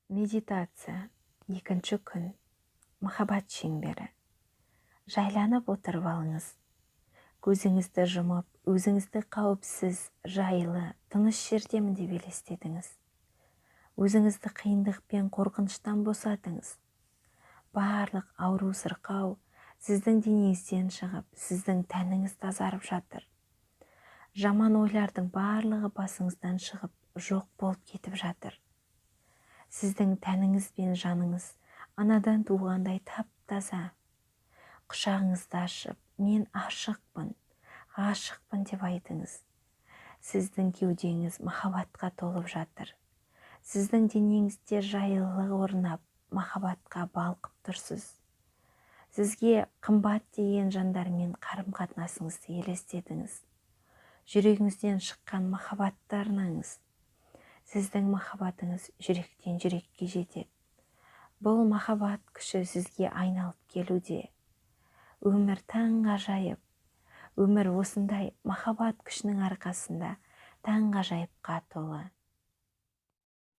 Медитация, екінші күн, махаббат шеңбері. Жайланып отырып алыңыз. Көзіңізді жұмып, өзіңізді қауіпсіз, жайлы, тыныш жердемін деп елестетіңіз. Өзіңізді қиындық пен қорқыныштан босатыңыз. Барлық ауру сырқау сіздің денеңізден шығып, сіздің тәніңіз тазарып жатыр. Жаман ойлардың барлығы басыңыздан шығып, жоқ болып кетіп жатыр. Сіздің тәніңіз бен жаныңыз анадан туғандай тап-таза. Құшағыңызды ашып, мен ашықпын, ғашықпын деп айтыңыз. Сіздің кеудеңіз махаббатқа толып жатыр. Сіздің денеңізде жайлылық орнап, махаббатқа балқып тұрсыз. Сізге қымбат деген жандармен қарым-қатынасыңызды елестетіңіз. Жүрегіңізден шыққан махаббатты арнаңыз. Сіздің махаббатыңыз жүректен жүрекке жетеді. Бұл махаббат күші сізге айналып келуде. Өмір таңғажайып. Өмір осындай махаббат күшінің арқасында таңғажайыпқа толы.